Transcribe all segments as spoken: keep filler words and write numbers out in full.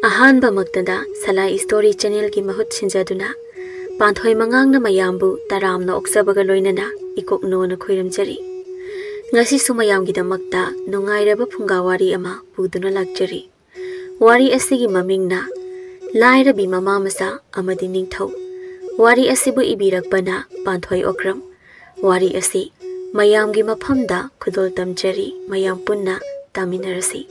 ꯑꯍꯥꯟꯕꯃꯛꯇꯗ ꯁꯂꯥꯏ story ꯆꯦꯅꯦꯜꯒꯤ ꯃꯍꯨꯠ ꯁꯤꯟꯖꯗꯨꯅ ꯄꯥꯟꯊꯣꯏ ꯃꯉꯥꯡꯅ ꯃꯌꯥꯝꯕꯨ ꯇꯔꯥꯝꯅ ꯑꯣꯛꯆꯕꯒ ꯂꯣꯏꯅꯅ ꯏꯀꯣꯛꯅꯣꯅ ꯈꯣꯏꯔꯝꯖꯔꯤ꯫ ꯉꯁꯤꯁꯨ ꯃꯌꯥꯝꯒꯤꯗꯃꯛꯇ ꯅꯨꯡꯉꯥꯏꯔꯕ ꯐꯨꯡꯒꯥ ꯋꯥꯔꯤ ꯑꯃ ꯄꯨꯗꯨꯅ ꯂꯥꯛꯆꯔꯤ꯫ ꯋꯥꯔꯤ ꯑꯁꯤꯒꯤ ꯃꯃꯤꯡꯅ ꯂꯥꯏꯔꯕꯤ ꯃꯃꯥ ꯃꯆꯥ ꯑꯃꯗꯤ ꯅꯤꯡꯊꯧ꯫ ꯋꯥꯔꯤ ꯑꯁꯤꯕꯨ ꯏꯕꯤꯔꯛꯄꯅ ꯄꯥꯟꯊꯣꯏ ꯑꯣꯀ꯭ꯔꯝ꯫ ꯋꯥꯔꯤ ꯑꯁꯤ ꯃꯌꯥꯝꯒꯤ ꯃꯐꯝꯗ ꯈꯨꯗꯣꯜ ꯇꯝꯖꯔꯤ, ꯃꯌꯥꯝ ꯄꯨꯟꯅ ꯇꯥꯃꯤꯟꯅꯔꯁꯤ꯫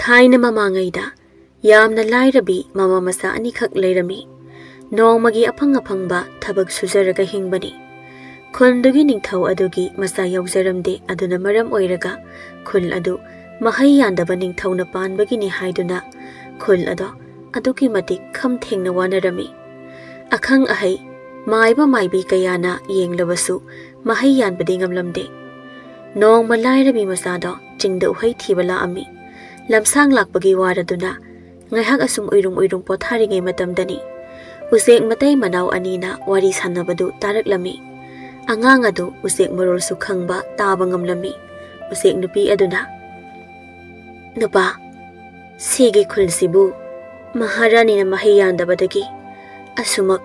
ꯊꯥꯏꯅ ꯃꯃꯥꯡꯉꯩꯗ ꯌꯥꯝꯅ ꯂꯥꯏꯔꯕꯤ ꯃꯃꯥ ꯃꯆꯥ ꯑꯅꯤꯈꯛ ꯂꯩꯔꯝꯃꯤ꯫ ꯅꯣꯡꯃꯒꯤ ꯑꯐꯪ ꯑꯐꯪꯕ ꯊꯕꯛ ꯁꯨꯖꯔꯒ ꯍꯤꯡꯕꯅꯤ꯫ ꯈꯨꯜꯗꯨꯒꯤ ꯅꯤꯡꯊꯧ ꯑꯗꯨꯒꯤ ꯃꯆꯥ ꯌꯥꯎꯖꯔꯝꯗꯦ, ꯑꯗꯨꯅ ꯃꯔꯝ ꯑꯣꯏꯔꯒ ꯈꯨꯜ ꯑꯗꯨ ꯃꯍꯩ ꯌꯥꯟꯗꯕ ꯅꯤꯡꯊꯧꯅ ꯄꯥꯟꯕꯒꯤꯅꯤ ꯍꯥꯏꯗꯨꯅ ꯈꯨꯜ ꯑꯗꯣ ꯑꯗꯨꯛꯀꯤ ꯃꯇꯤꯛ ꯈꯝ ꯊꯦꯡꯅ ꯋꯥꯅꯔꯝꯃꯤ꯫ ꯑꯈꯪ ꯑꯍꯩ, ꯃꯥꯏꯕ ꯃꯥꯏꯕꯤ ꯀꯌꯥꯅ ꯌꯦꯡꯂꯕꯁꯨ ꯃꯍꯩ ꯌꯥꯟꯕꯗꯤ ꯉꯝꯂꯝꯗꯦ꯫ ꯅꯣꯡꯃ ꯂꯥꯏꯔꯕꯤ ꯃꯆꯥꯗꯣ ꯆꯤꯡꯗ ꯎꯍꯩ ꯊꯤꯕ ꯂꯥꯛꯑꯝꯃꯤ꯫ ꯂꯝꯁꯥꯡ ꯂꯥꯛꯄꯒꯤ ꯋꯥꯔꯗꯨꯅ ꯉꯥꯏꯍꯥꯛ ꯑꯁꯨꯝ ꯎꯏꯔꯨꯝ ꯎꯏꯔꯨꯝ ꯄꯣꯊꯥꯔꯤꯉꯩ ꯃꯇꯝꯗꯅꯤ ꯎꯆꯦꯛ ꯃꯇꯩ ꯃꯅꯥꯎ ꯑꯅꯤꯅ ꯋꯥꯔꯤ ꯁꯥꯟꯅꯕꯗꯨ ꯇꯥꯔꯛꯂꯝꯃꯤ꯫ ꯑꯉꯥꯡ ꯑꯗꯨ ꯎꯆꯦꯛ ꯃꯔꯣꯜꯁꯨ ꯈꯪꯕ, ꯇꯥꯕ ꯉꯝꯂꯝꯃꯤ꯫ ꯎꯆꯦꯛ ꯅꯨꯄꯤ ꯑꯗꯨꯅ, "ꯅꯨꯄꯥ, ꯁꯤꯒꯤ ꯈꯨꯜꯁꯤꯕꯨ ꯃꯍꯥꯔꯥꯅꯤꯅ ꯃꯍꯩ ꯌꯥꯟꯗꯕꯗꯒꯤ ꯑꯁꯨꯃꯛ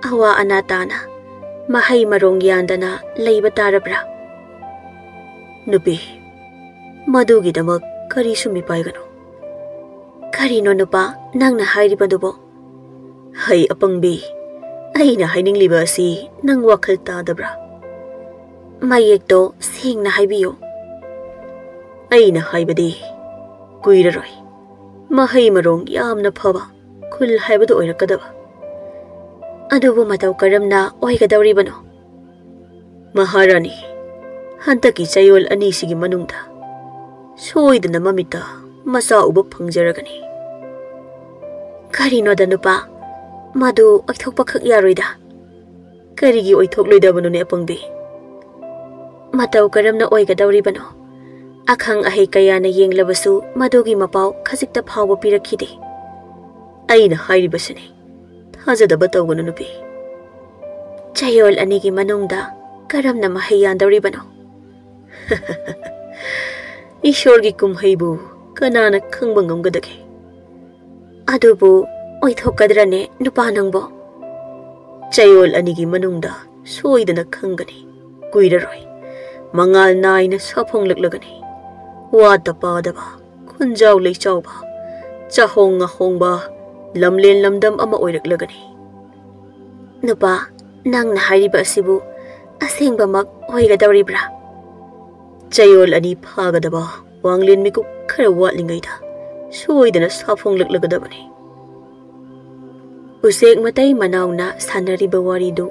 ꯑꯋꯥ ꯑꯅꯥ ꯇꯥꯅ ꯃꯍꯩ ꯃꯔꯣꯡ ꯌꯥꯟꯗꯅ ꯂꯩꯕ ꯇꯥꯔꯕ꯭ꯔꯥ?" "ꯅꯨꯄꯤ, ꯃꯗꯨꯒꯤꯗꯃꯛ ꯀꯔꯤꯁꯨ ꯃꯤꯄꯥꯏꯒꯅꯨ꯫" "ꯀꯔꯤꯅꯣ ꯅꯨꯄꯥ ꯅꯪꯅ ꯍꯥꯏꯔꯤꯕꯗꯨꯕꯣ?" "ꯍꯩ ꯑꯄꯪꯕꯤ, ꯑꯩꯅ ꯍꯥꯏꯅꯤꯡꯂꯤꯕ ꯑꯁꯤ ꯅꯪ ꯋꯥꯈꯜ ꯇꯥꯗꯕ꯭ꯔꯥ?" "ꯃꯌꯦꯛꯇꯣ ꯁꯦꯡꯅ ꯍꯥꯏꯕꯤꯌꯨ꯫" "ꯑꯩꯅ ꯍꯥꯏꯕꯗꯤ, ꯀꯨꯏꯔꯔꯣꯏ ꯃꯍꯩ ꯃꯔꯣꯡ ꯌꯥꯝꯅ ꯐꯕ ꯈꯨꯜ ꯍꯥꯏꯕꯗꯨ ꯑꯣꯏꯔꯛꯀꯗꯕ꯫" "ꯑꯗꯨꯕꯨ ꯃꯇꯧ ꯀꯔꯝꯅ ꯑꯣꯏꯒꯗꯧꯔꯤꯕꯅꯣ?" "ꯃꯍꯥꯔꯥꯅꯤ, ꯍꯟꯗꯛꯀꯤ ꯆꯌꯣꯜ ꯑꯅꯤꯁꯤꯒꯤ ꯃꯅꯨꯡꯗ ꯁꯣꯏꯗꯅ ꯃꯃꯤꯠꯇ ꯃꯆꯥ ꯎꯕ ꯐꯪꯖꯔꯒꯅꯤ꯫" "ꯀꯔꯤꯅꯣꯗ ꯅꯨꯄꯥ, ꯃꯗꯨ ꯑꯣꯏꯊꯣꯛꯄꯈꯛ ꯌꯥꯔꯣꯏꯗ꯫" "ꯀꯔꯤꯒꯤ ꯑꯣꯏꯊꯣꯛꯂꯣꯏꯗꯕꯅꯣꯅꯦ ꯑꯄꯪꯕꯤ?" "ꯃꯇꯧ ꯀꯔꯝꯅ ꯑꯣꯏꯒꯗꯧꯔꯤꯕꯅꯣ? ꯑꯈꯪ ꯑꯍꯩ ꯀꯌꯥꯅ ꯌꯦꯡꯂꯕꯁꯨ ꯃꯗꯨꯒꯤ ꯃꯄꯥꯎ ꯈꯖꯤꯛꯇ ꯐꯥꯎꯕ ꯄꯤꯔꯛꯈꯤꯗꯦ꯫" "ꯑꯩꯅ ꯍꯥꯏꯔꯤꯕꯁꯤꯅꯤ, ꯊꯥꯖꯗꯕ ꯇꯧꯒꯅꯨ ꯅꯨꯄꯤ꯫" "ꯆꯌꯣꯜ ꯑꯅꯤꯒꯤ ꯃꯅꯨꯡꯗ ꯀꯔꯝꯅ ꯃꯍꯩ ꯌꯥꯟꯗꯧꯔꯤꯕꯅꯣ?" ꯏꯁꯣꯔꯒꯤ ꯀꯨꯝꯍꯩꯕꯨ ꯀꯅꯥꯅ ꯈꯪꯕ ꯉꯝꯒꯗꯒꯦ? ꯑꯗꯨꯕꯨ ꯑꯣꯏꯊꯣꯛꯀꯗ꯭ꯔꯅꯦ, ꯅꯨꯄꯥ ꯅꯪꯕꯣ? ꯆꯌꯣꯜ ꯑꯅꯤꯒꯤ ꯃꯅꯨꯡꯗ ꯁꯣꯏꯗꯅ ꯈꯪꯒꯅꯤ꯫ ꯀꯨꯏꯔꯔꯣꯏ꯫ ꯃꯉꯥꯜ ꯅꯥꯏꯅ ꯁꯥꯐꯣꯡꯂꯛꯂꯒꯅꯤ꯫ ꯋꯥꯠꯇ ꯄꯥꯗꯕ, ꯈꯨꯟꯖꯥꯎ ꯂꯩꯆꯥꯎꯕ, ꯆꯥꯍꯣꯡ ꯉꯥꯍꯣꯡꯕ, ꯂꯝꯂꯦꯟ ꯂꯝꯗꯝ ꯑꯃ ꯑꯣꯏꯔꯛꯂꯒꯅꯤ꯫ ꯅꯨꯄꯥ, ꯅꯪꯅ ꯍꯥꯏꯔꯤꯕ ꯑꯁꯤꯕꯨ ꯑꯁꯦꯡꯕꯃꯛ ꯑꯣꯏꯒꯗꯧꯔꯤꯕ꯭ꯔꯥ? ꯆꯌꯣꯜ ꯑꯅꯤ ꯐꯥꯒꯗꯕ ꯋꯥꯡꯂꯦꯟ ꯃꯤꯀꯨꯞ ꯈꯔ ꯋꯥꯠꯂꯤꯉꯩꯗ ꯁꯣꯏꯗꯅ ꯁꯥꯐꯣꯡꯂꯛꯂꯒꯗꯕꯅꯤ꯫ ꯎꯆꯦꯛ ꯃꯇꯩ ꯃꯅꯥꯎꯅ ꯁꯥꯟꯅꯔꯤꯕ ꯋꯥꯔꯤꯗꯨ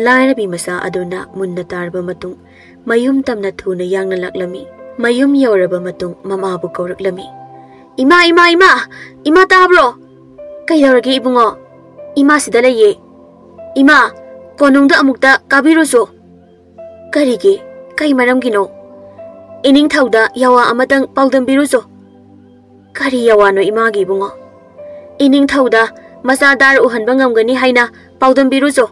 ꯂꯥꯏꯔꯕꯤ ꯃꯆꯥ ꯑꯗꯨꯅ ꯃꯨꯟꯅ ꯇꯥꯔꯕ ꯃꯇꯨꯡ, ꯃꯌꯨꯝ ꯇꯝꯅ ꯊꯨꯅ ꯌꯥꯡꯅ ꯂꯥꯛꯂꯝꯃꯤ꯫ ꯃꯌꯨꯝ ꯌꯧꯔꯕ ꯃꯇꯨꯡ, ꯃꯃꯥꯕꯨ ꯀꯧꯔꯛꯂꯝꯃꯤ꯫ "ꯏꯃꯥ, ꯏꯃꯥ, ꯏꯃꯥ! ꯏꯃꯥ, ꯇꯥꯕ꯭ꯔꯣ? ꯀꯩꯗꯧꯔꯒꯦ, ꯏꯕꯨꯡꯉꯣ? ꯏꯃꯥ ꯁꯤꯗ ꯂꯩꯌꯦ꯫ ꯏꯃꯥ, ꯀꯣꯅꯨꯡꯗ ꯑꯃꯨꯛꯇ ꯀꯥꯕꯤꯔꯨꯁꯣ꯫" "ꯀꯔꯤꯒꯤ? ꯀꯩ ꯃꯔꯝꯒꯤꯅꯣ?" "ꯏꯅꯤꯡꯊꯧꯗ ꯌꯥꯋꯥ ꯑꯃꯇꯪ ꯄꯥꯎꯗꯝꯕꯤꯔꯨꯆꯣ꯫" "ꯀꯔꯤ ꯌꯥꯋꯥꯅꯣ, ꯏꯃꯥꯒꯤ ꯏꯕꯨꯡꯉꯣ?" "ꯏꯅꯤꯡꯊꯧꯗ ꯃꯆꯥ ꯗꯥꯔ ꯎꯍꯟꯕ ꯉꯝꯒꯅꯤ ꯍꯥꯏꯅ ꯄꯥꯎꯗꯝꯕꯤꯔꯨꯆꯣ꯫"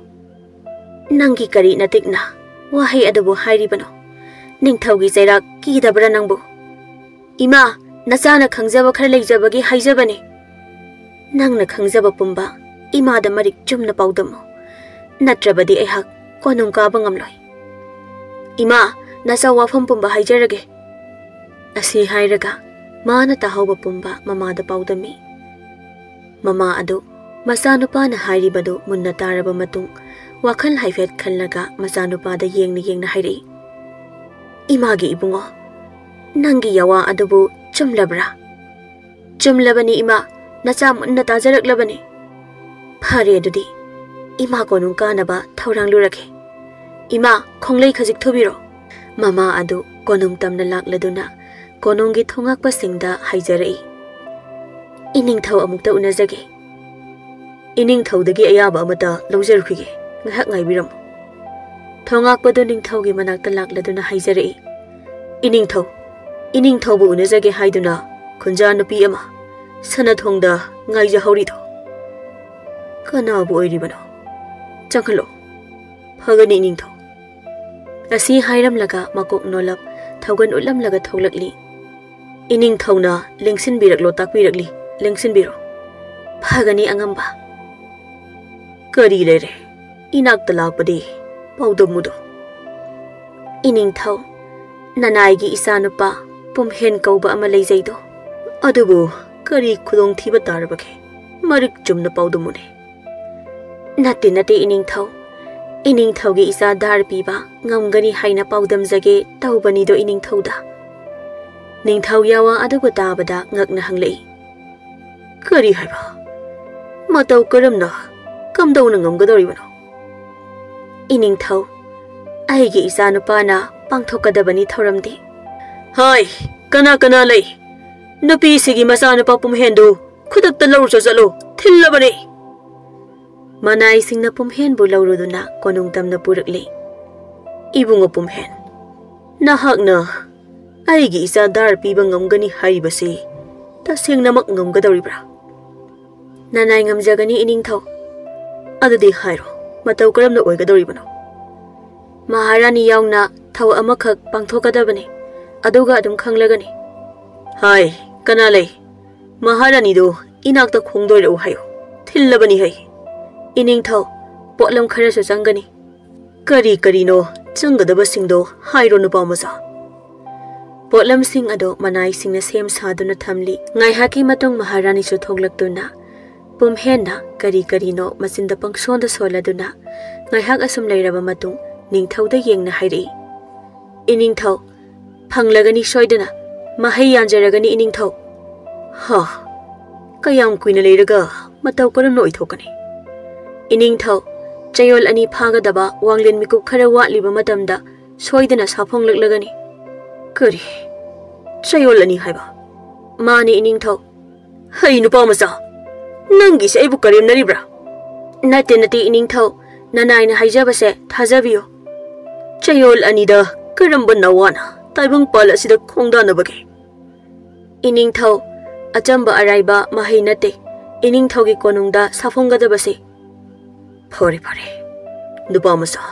"ꯅꯪꯒꯤ ꯀꯔꯤ ꯅꯇꯤꯛꯅ ꯋꯥꯍꯩ ꯑꯗꯨꯕꯨ ꯍꯥꯏꯔꯤꯕꯅꯣ? ꯅꯤꯡꯊꯧꯒꯤ ꯆꯩꯔꯥꯛ ꯀꯤꯗꯕ꯭ꯔꯥ ꯅꯪꯕꯨ?" "ꯏꯃꯥ, ꯅꯆꯥꯅ ꯈꯪꯖꯕ ꯈꯔ ꯂꯩꯖꯕꯒꯤ ꯍꯥꯏꯖꯕꯅꯤ꯫" "ꯅꯪꯅ ꯈꯪꯖꯕ ꯄꯨꯝꯕ ꯏꯃꯥꯗ ꯃꯔꯤꯛ ꯆꯨꯝꯅ ꯄꯥꯎꯗꯝꯃꯨ, ꯅꯠꯇ꯭ꯔꯕꯗꯤ ꯑꯩꯍꯥꯛ ꯀꯣꯅꯨꯡ ꯀꯥꯕ ꯉꯝꯂꯣꯏ꯫" "ꯏꯃꯥ, ꯅꯆꯥ ꯋꯥꯐꯝ ꯄꯨꯝꯕ ꯍꯥꯏꯖꯔꯒꯦ꯫" ꯑꯁꯤ ꯍꯥꯏꯔꯒ ꯃꯥꯅ ꯇꯥꯍꯧꯕ ꯄꯨꯝꯕ ꯃꯃꯥꯗ ꯄꯥꯎꯗꯝꯃꯤ꯫ ꯃꯃꯥ ꯑꯗꯨ ꯃꯆꯥꯅꯨꯄꯥꯅ ꯍꯥꯏꯔꯤꯕꯗꯨ ꯃꯨꯟꯅ ꯇꯥꯔꯕ ꯃꯇꯨꯡ, ꯋꯥꯈꯜ ꯍꯥꯏꯐꯦꯠ ꯈꯜꯂꯒ ꯃꯆꯥꯅꯨꯄꯥꯗ ꯌꯦꯡꯅ ꯌꯦꯡꯅ ꯍꯥꯏꯔꯛꯏ, "ꯏꯃꯥꯒꯤ ꯏꯕꯨꯡꯉꯣ, ꯅꯪꯒꯤ ꯌꯥꯋꯥ ꯑꯗꯨꯕꯨ ꯆꯨꯝꯂꯕ꯭ꯔꯥ?" "ꯆꯨꯝꯂꯕꯅꯤ ꯏꯃꯥ, ꯅꯆꯥ ꯃꯨꯟꯅ ꯇꯥꯖꯔꯛꯂꯕꯅꯤ꯫" "ꯐꯔꯦ ꯑꯗꯨꯗꯤ, ꯏꯃꯥ ꯀꯣꯅꯨꯡ ꯀꯥꯅꯕ ꯊꯧꯔꯥꯡꯂꯨꯔꯒꯦ꯫ ꯏꯃꯥ, ꯈꯣꯡꯂꯩ ꯈꯖꯤꯛ ꯊꯨꯕꯤꯔꯣ꯫" ꯃꯃꯥ ꯑꯗꯨ ꯀꯣꯅꯨꯡ ꯇꯝꯅ ꯂꯥꯛꯂꯗꯨꯅ ꯀꯣꯅꯨꯡꯒꯤ ꯊꯣꯉꯥꯛꯄꯁꯤꯡꯗ ꯍꯥꯏꯖꯔꯛꯏ, "ꯏꯅꯤꯡꯊꯧ ꯑꯃꯨꯛꯇ ꯎꯅꯖꯒꯦ꯫" "ꯏꯅꯤꯡꯊꯧꯗꯒꯤ ꯑꯌꯥꯕ ꯑꯃꯇ ꯂꯧꯖꯔꯨꯈꯤꯒꯦ, ꯉꯥꯏꯍꯥꯛ ꯉꯥꯏꯕꯤꯔꯝꯃꯨ꯫" ꯊꯣꯉꯥꯛꯄꯗꯨ ꯅꯤꯡꯊꯧꯒꯤ ꯃꯅꯥꯛꯇ ꯂꯥꯛꯂꯗꯨꯅ ꯍꯥꯏꯖꯔꯛꯏ, "ꯏꯅꯤꯡꯊꯧ, ꯏꯅꯤꯡꯊꯧꯕꯨ ꯎꯅꯖꯒꯦ ꯍꯥꯏꯗꯨꯅ ꯈꯨꯟꯖꯥ ꯅꯨꯄꯤ ꯑꯃ ꯁꯅꯥꯊꯣꯡꯗ ꯉꯥꯏꯖꯍꯧꯔꯤꯗꯣ ꯀꯅꯥꯕꯨ ꯑꯣꯏꯔꯤꯕꯅꯣ? ꯆꯪꯍꯜꯂꯣ꯫ ꯐꯒꯅꯤ ꯏꯅꯤꯡꯊꯧ꯫" ꯑꯁꯤ ꯍꯥꯏꯔꯝꯂꯒ ꯃꯀꯣꯛ ꯅꯣꯜꯂꯞ ꯊꯧꯒꯟ ꯎꯠꯂꯝꯂꯒ ꯊꯣꯛꯂꯛꯂꯤ꯫ ꯏꯅꯤꯡꯊꯧꯅ ꯂꯦꯡꯁꯤꯟꯕꯤꯔꯛꯂꯣ, ꯇꯥꯛꯄꯤꯔꯛꯂꯤ, ꯂꯦꯡꯁꯤꯟꯕꯤꯔꯣ꯫ ꯐꯒꯅꯤ ꯑꯉꯝꯕ꯫ ꯀꯔꯤ ꯂꯩꯔꯦ? ꯏꯅꯥꯛꯇ ꯂꯥꯛꯄꯗꯤ ꯄꯥꯎꯗꯝꯃꯨꯗꯣ꯫ ꯏꯅꯤꯡꯊꯧ, ꯅꯅꯥꯏꯒꯤ ꯏꯆꯥꯅꯨꯄꯥ ꯄꯨꯝꯍꯦꯟ ꯀꯧꯕ ꯑꯃ ꯂꯩꯖꯩꯗꯣ꯫ ꯑꯗꯨꯕꯨ ꯀꯔꯤ ꯈꯨꯗꯣꯡꯊꯤꯕ ꯇꯥꯔꯕꯒꯦ? ꯃꯔꯤꯛ ꯆꯨꯝꯅ ꯄꯥꯎꯗꯝꯃꯨꯅꯦ꯫ ꯅꯠꯇꯦ, ꯅꯠꯇꯦ, ꯏꯅꯤꯡꯊꯧ꯫ ꯏꯅꯤꯡꯊꯧꯒꯤ ꯏꯆꯥ ꯙꯥꯔ ꯄꯤꯕ ꯉꯝꯒꯅꯤ ꯍꯥꯏꯅ ꯄꯥꯎꯗꯝꯖꯒꯦ ꯇꯧꯕꯅꯤꯗꯣ ꯏꯅꯤꯡꯊꯧꯗ꯫ ꯅꯤꯡꯊꯧ ꯌꯥꯋꯥ ꯑꯗꯨꯕꯨ ꯇꯥꯕꯗ ꯉꯛꯅ ꯍꯪꯂꯛꯏ, "ꯀꯔꯤ ꯍꯥꯏꯕ? ꯃꯇꯧ ꯀꯔꯝꯅ, ꯀꯝꯗꯧꯅ ꯉꯝꯒꯗꯧꯔꯤꯕꯅꯣ?" "ꯏꯅꯤꯡꯊꯧ, ꯑꯩꯒꯤ ꯏꯆꯥꯅꯨꯄꯥꯅ ꯄꯥꯡꯊꯣꯛꯀꯗꯕꯅꯤ ꯊꯧꯔꯝꯗꯤ꯫" "ꯍꯥꯏ, ꯀꯅꯥ ꯀꯅꯥ ꯂꯩ? ꯅꯨꯄꯤꯁꯤꯒꯤ ꯃꯆꯥꯅꯨꯄꯥ ꯄꯨꯝꯍꯦꯟꯗꯨ ꯈꯨꯗꯛꯇ ꯂꯧꯔꯨꯆꯣ ꯆꯠꯂꯨ, ꯊꯤꯜꯂꯕꯅꯤ!" ꯃꯅꯥꯏꯁꯤꯡꯅ ꯄꯨꯝꯍꯦꯟꯕꯨ ꯂꯧꯔꯨꯗꯨꯅ ꯀꯣꯅꯨꯡ ꯇꯝꯅ ꯄꯨꯔꯛꯂꯤ꯫ "ꯏꯕꯨꯡꯉꯣ ꯄꯨꯝꯍꯦꯟ, ꯅꯍꯥꯛꯅ ꯑꯩꯒꯤ ꯏꯆꯥ ꯙꯥꯔ ꯄꯤꯕ ꯉꯝꯒꯅꯤ ꯍꯥꯏꯔꯤꯕꯁꯤ ꯇꯁꯦꯡꯅꯃꯛ ꯉꯝꯒꯗꯧꯔꯤꯕ꯭ꯔꯥ?" "ꯅꯅꯥꯏ ꯉꯝꯖꯒꯅꯤ ꯏꯅꯤꯡꯊꯧ꯫" "ꯑꯗꯨꯗꯤ ꯍꯥꯏꯔꯣ, ꯃꯇꯧ ꯀꯔꯝꯅ ꯑꯣꯏꯒꯗꯧꯔꯤꯕꯅꯣ?" "ꯃꯍꯥꯔꯥꯅꯤ ꯌꯥꯎꯅ ꯊꯧ ꯑꯃꯈꯛ ꯄꯥꯡꯊꯣꯛꯀꯗꯕꯅꯤ, ꯑꯗꯨꯒ ꯑꯗꯨꯝ ꯈꯪꯂꯒꯅꯤ꯫" "ꯍꯥꯏ, ꯀꯅꯥ ꯂꯩ? ꯃꯍꯥꯔꯥꯅꯤꯗꯨ ꯏꯅꯥꯛꯇ ꯈꯣꯡꯗꯣꯏꯔꯛꯎ ꯍꯥꯏꯌꯨ, ꯊꯤꯜꯂꯕꯅꯤ ꯍꯩ꯫" "ꯏꯅꯤꯡꯊꯧ, ꯄꯣꯠꯂꯝ ꯈꯔꯁꯨ ꯆꯪꯒꯅꯤ꯫" "ꯀꯔꯤ ꯀꯔꯤꯅꯣ ꯆꯪꯒꯗꯕꯁꯤꯡꯗꯣ ꯍꯥꯏꯔꯣ, ꯅꯨꯄꯥ ꯃꯆꯥ꯫" ꯄꯣꯠꯂꯝꯁꯤꯡ ꯑꯗꯣ ꯃꯅꯥꯏꯁꯤꯡꯅ ꯁꯦꯝ ꯁꯥꯗꯨꯅ ꯊꯝꯂꯤ꯫ ꯉꯥꯏꯍꯥꯛꯀꯤ ꯃꯇꯨꯡ ꯃꯍꯥꯔꯥꯅꯤꯁꯨ ꯊꯣꯛꯂꯛꯇꯨꯅ ꯄꯨꯝꯍꯦꯟꯅ ꯀꯔꯤ ꯀꯔꯤꯅꯣ ꯃꯆꯤꯟꯗ ꯄꯪꯁꯣꯟꯗ ꯁꯣꯜꯂꯗꯨꯅ ꯉꯥꯏꯍꯥꯛ ꯑꯁꯨꯝ ꯂꯩꯔꯕ ꯃꯇꯨꯡ ꯅꯤꯡꯊꯧꯗ ꯌꯦꯡꯅ ꯍꯥꯏꯔꯛꯏ, "ꯏꯅꯤꯡꯊꯧ, ꯐꯪꯂꯒꯅꯤ ꯁꯣꯏꯗꯅ, ꯃꯍꯩ ꯌꯥꯟꯖꯔꯒꯅꯤ ꯏꯅꯤꯡꯊꯧ꯫" "ꯍꯥ, ꯀꯌꯥꯝ ꯀꯨꯏꯅ ꯂꯩꯔꯒ ꯃꯇꯧ ꯀꯔꯝꯅ ꯑꯣꯏꯊꯣꯛꯀꯅꯤ?" "ꯏꯅꯤꯡꯊꯧ, ꯆꯌꯣꯜ ꯑꯅꯤ ꯐꯥꯒꯗꯕ ꯋꯥꯡꯂꯦꯟ ꯃꯤꯀꯨꯞ ꯈꯔ ꯋꯥꯠꯂꯤꯕ ꯃꯇꯝꯗ ꯁꯣꯏꯗꯅ ꯁꯥꯐꯣꯡꯂꯛꯂꯒꯅꯤ꯫" "ꯀꯔꯤ? ꯆꯌꯣꯜ ꯑꯅꯤ ꯍꯥꯏꯕ?" "ꯃꯥꯅꯤ ꯏꯅꯤꯡꯊꯧ꯫" "ꯍꯩ, ꯅꯨꯄꯥ ꯃꯆꯥ, ꯅꯪꯒꯤꯁꯦ ꯑꯩꯕꯨ ꯀꯔꯦꯝꯅꯔꯤꯕ꯭ꯔꯥ?" "ꯅꯠꯇꯦ, ꯅꯠꯇꯦ ꯏꯅꯤꯡꯊꯧ, ꯅꯅꯥꯏꯅ ꯍꯥꯏꯖꯕꯁꯦ ꯊꯥꯖꯕꯤꯌꯨ꯫ ꯆꯌꯣꯜ ꯑꯅꯤꯗ ꯀꯔꯝꯕ ꯅꯋꯥꯅ ꯇꯥꯏꯕꯪꯄꯥꯜ ꯑꯁꯤꯗ ꯈꯣꯡꯗꯥꯅꯕꯒꯦ?" "ꯏꯅꯤꯡꯊꯧ, ꯑꯆꯝꯕ ꯑꯔꯥꯏꯕ ꯃꯍꯩ ꯅꯠꯇꯦ, ꯏꯅꯤꯡꯊꯧꯒꯤ ꯀꯣꯅꯨꯡꯗ ꯁꯥꯐꯣꯡꯒꯗꯕꯁꯦ꯫" "ꯐꯔꯦ, ꯐꯔꯦ, ꯅꯨꯄꯥ ꯃꯆꯥ,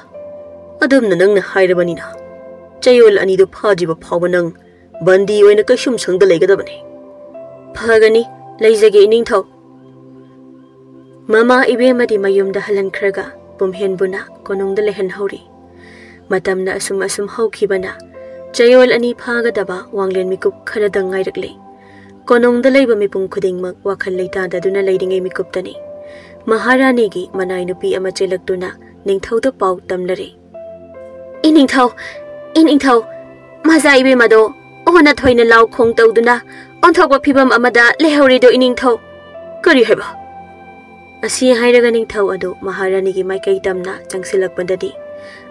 ꯑꯗꯨꯝꯅ ꯅꯪꯅ ꯍꯥꯏꯔꯕꯅꯤꯅ, ꯆꯌꯣꯜ ꯑꯅꯤꯗꯨ ꯐꯥꯗ꯭ꯔꯤꯕ ꯐꯥꯎꯕ ꯅꯪ ꯕꯟꯗꯤ ꯑꯣꯏꯅ ꯀꯩꯁꯨꯝ ꯁꯪꯗ ꯂꯩꯒꯗꯕꯅꯤ꯫ ꯐꯒꯅꯤ, ꯂꯩꯖꯒꯦ ꯏꯅꯤꯡꯊꯧ꯫ ꯃꯃꯥ ꯏꯕꯦꯝꯃꯗꯤ ꯃꯌꯨꯝꯗ ꯍꯜꯍꯟꯈ꯭ꯔꯒ ꯄꯨꯝꯍꯦꯟꯕꯨꯅ ꯀꯣꯅꯨꯡꯗ ꯂꯩꯍꯟꯍꯧꯔꯤ꯫ ꯃꯇꯝꯅ ꯑꯁꯨꯝ ꯑꯁꯨꯝ ꯍꯧꯈꯤꯕꯅ ꯆꯌꯣꯜ ꯑꯅꯤ ꯐꯥꯒꯗꯕ ꯋꯥꯡꯂꯦꯟ ꯃꯤꯀꯨꯞ ꯈꯔꯗꯪ ꯉꯥꯏꯔꯛꯂꯦ꯫ ꯀꯣꯅꯨꯡꯗ ꯂꯩꯕ ꯃꯤꯄꯨꯝ ꯈꯨꯗꯤꯡꯃꯛ ꯋꯥꯈꯜ ꯂꯩꯇꯥꯗꯗꯨꯅ ꯂꯩꯔꯤꯉꯩ ꯃꯤꯀꯨꯞꯇꯅꯤ ꯃꯍꯥꯔꯥꯅꯤꯒꯤ ꯃꯅꯥꯏ ꯅꯨꯄꯤ ꯑꯃ ꯆꯦꯜꯂꯛꯇꯨꯅ ꯅꯤꯡꯊꯧꯗ ꯄꯥꯎ ꯇꯝꯂꯔꯦ꯫ "ꯏꯅꯤꯡꯊꯧ, ꯏꯅꯤꯡꯊꯧ, ꯃꯖꯥ ꯏꯕꯦꯝꯃꯗꯣ ꯑꯣꯟꯅ ꯊꯣꯏꯅ ꯂꯥꯎ ꯈꯣꯡ ꯇꯧꯗꯨꯅ ꯑꯣꯟꯊꯣꯛꯄ ꯐꯤꯚꯝ ꯑꯃꯗ ꯂꯩꯍꯧꯔꯦꯗꯣ ꯏꯅꯤꯡꯊꯧ!" "ꯀꯔꯤ ꯍꯥꯏꯕ?" ꯑꯁꯤ ꯍꯥꯏꯔꯒ ꯅꯤꯡꯊꯧ ꯑꯗꯨ ꯃꯍꯥꯔꯥꯅꯤꯒꯤ ꯃꯥꯏꯀꯩ ꯇꯝꯅ ꯆꯪꯁꯤꯜꯂꯛꯄꯗꯗꯤ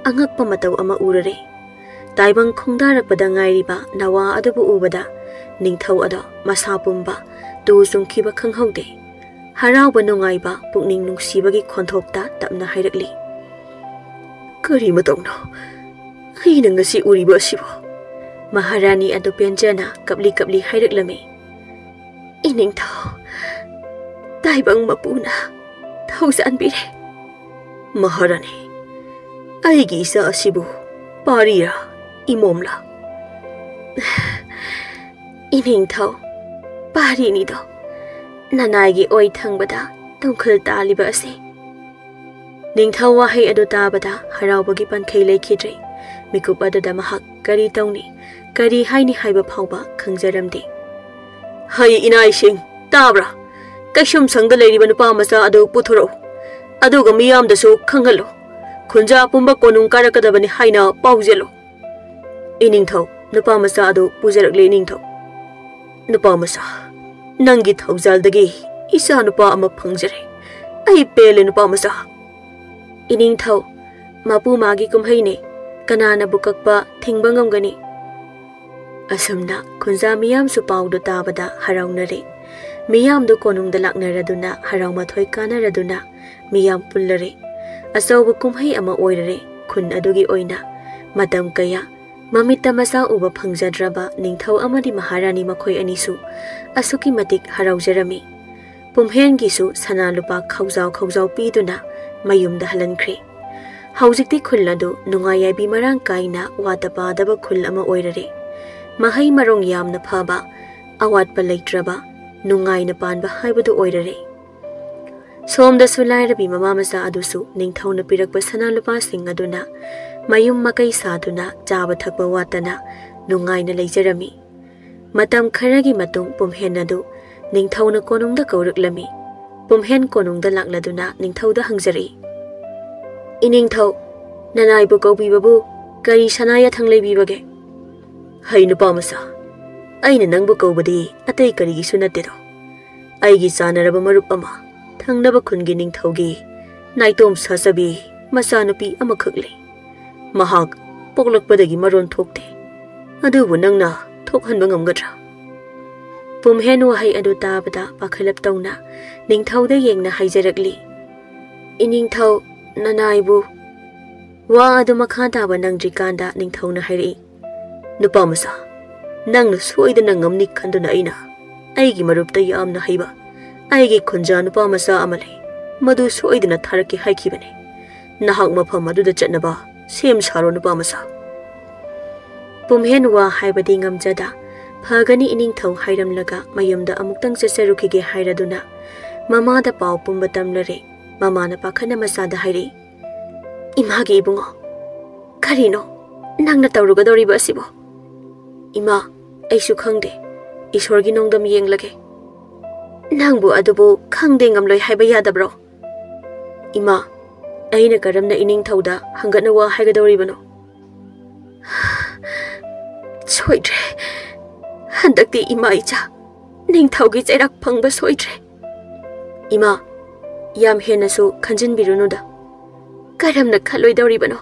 ꯑꯉꯛꯄ ꯃꯇꯧ ꯑꯃ ꯎꯔꯔꯦ꯫ ꯇꯥꯏꯕꯪ ꯈꯣꯡꯗꯥꯔꯛꯄꯗ ꯉꯥꯏꯔꯤꯕ ꯅꯋꯥ ꯑꯗꯨꯕꯨ ꯎꯕꯗ ꯅꯤꯡꯊꯧ ꯑꯗꯣ ꯃꯁꯥ ꯄꯨꯝꯕ ꯇꯨ ꯆꯨꯡꯈꯤꯕ ꯈꯪꯍꯧꯗꯦ꯫ ꯍꯔꯥꯎꯕ ꯅꯨꯡꯉꯥꯏꯕ ꯄꯨꯛꯅꯤꯡ ꯅꯨꯡꯁꯤꯕꯒꯤ ꯈꯣꯟꯊꯣꯛꯇ ꯇꯞꯅ ꯍꯥꯏꯔꯛꯂꯤ, "ꯀꯔꯤ ꯃꯇꯧꯅꯣ ꯑꯩꯅ ꯉꯁꯤ ꯎꯔꯤꯕ ꯑꯁꯤꯕꯨ?" ꯃꯍꯥꯔꯥꯅꯤ ꯑꯗꯨ ꯄꯦꯟꯖꯅ ꯀꯞꯂꯤ ꯀꯞꯂꯤ ꯍꯥꯏꯔꯛꯂꯝꯃꯤ, "ꯏꯅꯤꯡꯊꯧ, ꯇꯥꯏꯕꯪ ꯃꯄꯨꯅ ꯊꯧꯖꯥꯟꯕꯤꯔꯦ꯫" "ꯃꯍꯥꯔꯥꯅꯤ, ꯑꯩꯒꯤ ꯏꯆꯥ ꯑꯁꯤꯕꯨ ꯄꯥꯔꯤꯔꯥ, ꯏꯃꯣꯝꯂꯥ?" "ꯏꯅꯤꯡꯊꯧ, ꯄꯥꯔꯤꯅꯤꯗꯣ, ꯅꯅꯥꯏꯒꯤ ꯑꯣꯏ ꯊꯪꯕꯗ ꯇꯨꯡꯈꯜ ꯇꯥꯜꯂꯤꯕ ꯑꯁꯤ꯫" ꯅꯤꯡꯊꯧ ꯋꯥꯍꯩ ꯑꯗꯨ ꯇꯥꯕꯗ ꯍꯔꯥꯎꯕꯒꯤ ꯄꯟꯈꯩ ꯂꯩꯈꯤꯗ꯭ꯔꯦ꯫ ꯃꯤꯀꯨꯞ ꯑꯗꯨꯗ ꯃꯍꯥꯛ ꯀꯔꯤ ꯇꯧꯅꯤ, ꯀꯔꯤ ꯍꯥꯏꯅꯤ ꯍꯥꯏꯕ ꯐꯥꯎꯕ ꯈꯪꯖꯔꯝꯗꯦ꯫ "ꯍꯩ ꯏꯅꯥꯏꯁꯤꯡ, ꯇꯥꯕ꯭ꯔꯥ? ꯀꯩꯁꯨꯝ ꯁꯪꯗ ꯂꯩꯔꯤꯕ ꯅꯨꯄꯥ ꯃꯆꯥ ꯑꯗꯨ ꯄꯨꯊꯣꯔꯛꯎ, ꯑꯗꯨꯒ ꯃꯤꯌꯥꯝꯗꯁꯨ ꯈꯪꯍꯜꯂꯨ꯫ ꯈꯨꯟꯖꯥ ꯄꯨꯝꯕ ꯀꯣꯅꯨꯡ ꯀꯥꯔꯛꯀꯗꯕꯅꯤ ꯍꯥꯏꯅ ꯄꯥꯎꯖꯦꯜꯂꯨ꯫" "ꯏꯅꯤꯡꯊꯧ, ꯅꯨꯄꯥ ꯃꯆꯥ ꯑꯗꯨ ꯄꯨꯖꯔꯛꯂꯦ ꯏꯅꯤꯡꯊꯧ꯫" "ꯅꯨꯄꯥ ꯃꯆꯥ, ꯅꯪꯒꯤ ꯊꯧꯖꯥꯜꯗꯒꯤ ꯏꯆꯥ ꯅꯨꯄꯥ ꯑꯃ ꯐꯪꯖꯔꯦ꯫ ꯑꯩ ꯄꯦꯜꯂꯦ ꯅꯨꯄꯥ ꯃꯆꯥ꯫" "ꯏꯅꯤꯡꯊꯧ, ꯃꯄꯨ ꯃꯥꯒꯤ ꯀꯨꯝꯍꯩꯅꯦ, ꯀꯅꯥꯅꯕꯨ ꯀꯛꯄ ꯊꯤꯡꯕ ꯉꯝꯒꯅꯤ?" ꯑꯁꯨꯝꯅ ꯈꯨꯟꯖꯥ ꯃꯤꯌꯥꯝꯁꯨ ꯄꯥꯎꯗꯨ ꯇꯥꯕꯗ ꯍꯔꯥꯎꯅꯔꯦ꯫ ꯃꯤꯌꯥꯝꯗꯨ ꯀꯣꯅꯨꯡꯗ ꯂꯥꯛꯅꯔꯗꯨꯅ ꯍꯔꯥꯎ ꯃꯊꯣꯏ ꯀꯥꯅꯔꯗꯨꯅ ꯃꯤꯌꯥꯝ ꯄꯨꯜꯂꯔꯦ꯫ ꯑꯆꯧꯕ ꯀꯨꯝꯍꯩ ꯑꯃ ꯑꯣꯏꯔꯔꯦ ꯈꯨꯟ ꯑꯗꯨꯒꯤ ꯑꯣꯏꯅ꯫ ꯃꯇꯝ ꯀꯌꯥ ꯃꯃꯤꯠꯇ ꯃꯆꯥ ꯎꯕ ꯐꯪꯖꯗ꯭ꯔꯕ ꯅꯤꯡꯊꯧ ꯑꯃꯗꯤ ꯃꯍꯥꯔꯥꯅꯤ ꯃꯈꯣꯏ ꯑꯅꯤꯁꯨ ꯑꯁꯨꯛꯀꯤ ꯃꯇꯤꯛ ꯍꯔꯥꯎꯖꯔꯝꯃꯤ꯫ ꯄꯨꯝꯍꯦꯟꯒꯤꯁꯨ ꯁꯅꯥ ꯂꯨꯄꯥ ꯈꯧꯖꯥꯎ ꯈꯧꯖꯥꯎ ꯄꯤꯗꯨꯅ ꯃꯌꯨꯝꯗ ꯍꯜꯍꯟꯈ꯭ꯔꯦ꯫ ꯍꯧꯖꯤꯛꯇꯤ ꯈꯨꯜ ꯑꯗꯨ ꯅꯨꯡꯉꯥꯏ ꯌꯥꯏꯕꯤ ꯃꯔꯥꯡ ꯀꯥꯏꯅ ꯋꯥꯠꯇ ꯄꯥꯗꯕ ꯈꯨꯜ ꯑꯃ ꯑꯣꯏꯔꯔꯦ꯫ ꯃꯍꯩ ꯃꯔꯣꯡ ꯌꯥꯝꯅ ꯐꯕ, ꯑꯋꯥꯠꯄ ꯂꯩꯇ꯭ꯔꯕ, ꯅꯨꯡꯉꯥꯏꯅ ꯄꯥꯟꯕ ꯍꯥꯏꯕꯗꯨ ꯑꯣꯏꯔꯔꯦ꯫ ꯁꯣꯝꯗꯁꯨ ꯂꯥꯏꯔꯕꯤ ꯃꯃꯥ ꯃꯆꯥ ꯑꯗꯨꯁꯨ ꯅꯤꯡꯊꯧꯅ ꯄꯤꯔꯛꯄ ꯁꯅꯥ ꯂꯨꯄꯥꯁꯤꯡ ꯑꯗꯨꯅ ꯃꯌꯨꯝ ꯃꯀꯩ ꯁꯥꯗꯨꯅ ꯆꯥꯕ ꯊꯛꯄ ꯋꯥꯠꯇꯅ ꯅꯨꯡꯉꯥꯏꯅ ꯂꯩꯖꯔꯝꯃꯤ꯫ ꯃꯇꯝ ꯈꯔꯒꯤ ꯃꯇꯨꯡ ꯄꯨꯝꯍꯦꯟ ꯑꯗꯨ ꯅꯤꯡꯊꯧꯅ ꯀꯣꯅꯨꯡꯗ ꯀꯧꯔꯛꯂꯝꯃꯤ꯫ ꯄꯨꯝꯍꯦꯟ ꯀꯣꯅꯨꯡꯗ ꯂꯥꯛꯂꯗꯨꯅ ꯅꯤꯡꯊꯧꯗ ꯍꯪꯖꯔꯛꯏ, "ꯏꯅꯤꯡꯊꯧ, ꯅꯅꯥꯏꯕꯨ ꯀꯧꯕꯤꯕꯕꯨ ꯀꯔꯤ ꯁꯅꯥ ꯌꯥꯊꯪ ꯂꯩꯕꯤꯕꯒꯦ?" "ꯍꯩ ꯅꯨꯄꯥ ꯃꯆꯥ, ꯑꯩꯅ ꯅꯪꯕꯨ ꯀꯧꯕꯗꯤ ꯑꯇꯩ ꯀꯔꯤꯒꯤꯁꯨ ꯅꯠꯇꯦꯗꯣ꯫ ꯑꯩꯒꯤ ꯆꯥꯟꯅꯔꯕ ꯃꯔꯨꯞ ꯑꯃ, ꯊꯪꯅꯕ ꯈꯨꯟꯒꯤ ꯅꯤꯡꯊꯧꯒꯤ ꯅꯥꯏꯇꯣꯝ ꯁꯥꯆꯕꯤ ꯃꯆꯥꯅꯨꯄꯤ ꯑꯃꯈꯛ ꯂꯩ꯫ ꯃꯍꯥꯛ ꯄꯣꯛꯂꯛꯄꯗꯒꯤ ꯃꯔꯣꯟ ꯊꯣꯛꯇꯦ꯫ ꯑꯗꯨꯕꯨ ꯅꯪꯅ ꯊꯣꯛꯍꯟꯕ ꯉꯝꯒꯗ꯭ꯔꯥ?" ꯄꯨꯝꯍꯦꯟ ꯋꯥꯍꯩ ꯑꯗꯨ ꯇꯥꯕꯗ ꯄꯥꯈꯠꯂꯞ ꯇꯧꯅ ꯅꯤꯡꯊꯧꯗ ꯌꯦꯡꯅ ꯍꯥꯏꯖꯔꯛꯂꯤ, "ꯏꯅꯤꯡꯊꯧ, ꯅꯅꯥꯏꯕꯨ꯫" ꯋꯥ ꯑꯗꯨ ꯃꯈꯥ ꯇꯥꯕ ꯅꯪꯗ꯭ꯔꯤꯀꯥꯟꯗ ꯅꯤꯡꯊꯧꯅ ꯍꯥꯏꯔꯛꯏ, "ꯅꯨꯄꯥ ꯃꯆꯥ, ꯅꯪꯅ ꯁꯣꯏꯗꯅ ꯉꯝꯅꯤ ꯈꯟꯗꯨꯅ ꯑꯩꯅ ꯑꯩꯒꯤ ꯃꯔꯨꯞꯇ ꯌꯥꯝꯅ ꯍꯩꯕ ꯑꯩꯒꯤ ꯈꯨꯟꯖꯥ ꯅꯨꯄꯥ ꯃꯆꯥ ꯑꯃ ꯂꯩ꯫ ꯃꯗꯨ ꯁꯣꯏꯗꯅ ꯊꯥꯔꯛꯀꯦ ꯍꯥꯏꯈꯤꯕꯅꯤ꯫ ꯅꯍꯥꯛ ꯃꯐꯝ ꯑꯗꯨꯗ ꯆꯠꯅꯕ ꯁꯦꯝ ꯁꯥꯔꯣ, ꯅꯨꯄꯥ ꯃꯆꯥ꯫" ꯄꯨꯝꯍꯦꯟ ꯋꯥ ꯍꯥꯏꯕꯗꯤ ꯉꯝꯖꯗ, "ꯐꯒꯅꯤ ꯏꯅꯤꯡꯊꯧ" ꯍꯥꯏꯔꯝꯂꯒ ꯃꯌꯨꯝꯗ ꯑꯃꯨꯛꯇꯪ ꯆꯠꯆꯔꯨꯈꯤꯒꯦ ꯍꯥꯏꯔꯗꯨꯅ ꯃꯃꯥꯗ ꯄꯥꯎ ꯄꯨꯝꯕ ꯇꯝꯂꯔꯦ꯫ ꯃꯃꯥꯅ ꯄꯥꯈꯠꯅ ꯃꯆꯥꯗ ꯍꯥꯏꯔꯛꯏ, "ꯏꯃꯥꯒꯤ ꯏꯕꯨꯡꯉꯣ, ꯀꯔꯤꯅꯣ ꯅꯪꯅ ꯇꯧꯔꯨꯒꯗꯧꯔꯤꯕ ꯑꯁꯤꯕꯣ?" "ꯏꯃꯥ, ꯑꯩꯁꯨ ꯈꯪꯗꯦ꯫ ꯏꯁꯣꯔꯒꯤ ꯅꯣꯡꯗꯝ ꯌꯦꯡꯂꯒꯦ꯫" "ꯅꯪꯕꯨ ꯑꯗꯨꯕꯨ ꯈꯪꯗꯦ ꯉꯝꯂꯣꯏ ꯍꯥꯏꯕ ꯌꯥꯗꯕ꯭ꯔꯣ?" "ꯏꯃꯥ, ꯑꯩꯅ ꯀꯔꯝꯅ ꯏꯅꯤꯡꯊꯧꯗ ꯍꯪꯒꯠꯅ ꯋꯥ ꯍꯥꯏꯒꯗꯧꯔꯤꯕꯅꯣ?" "ꯁꯣꯏꯗ꯭ꯔꯦ꯫ ꯍꯟꯗꯛꯇꯤ ꯏꯃꯥ ꯏꯆꯥ ꯅꯤꯡꯊꯧꯒꯤ ꯆꯩꯔꯥꯛ ꯐꯪꯕ ꯁꯣꯏꯗ꯭ꯔꯦ꯫" "ꯏꯃꯥ, ꯌꯥꯝ ꯍꯦꯟꯅꯁꯨ ꯈꯟꯖꯤꯟꯕꯤꯔꯨꯅꯨꯗ꯫" "ꯀꯔꯝꯅ ꯈꯜꯂꯣꯏꯗꯧꯔꯤꯕꯅꯣ?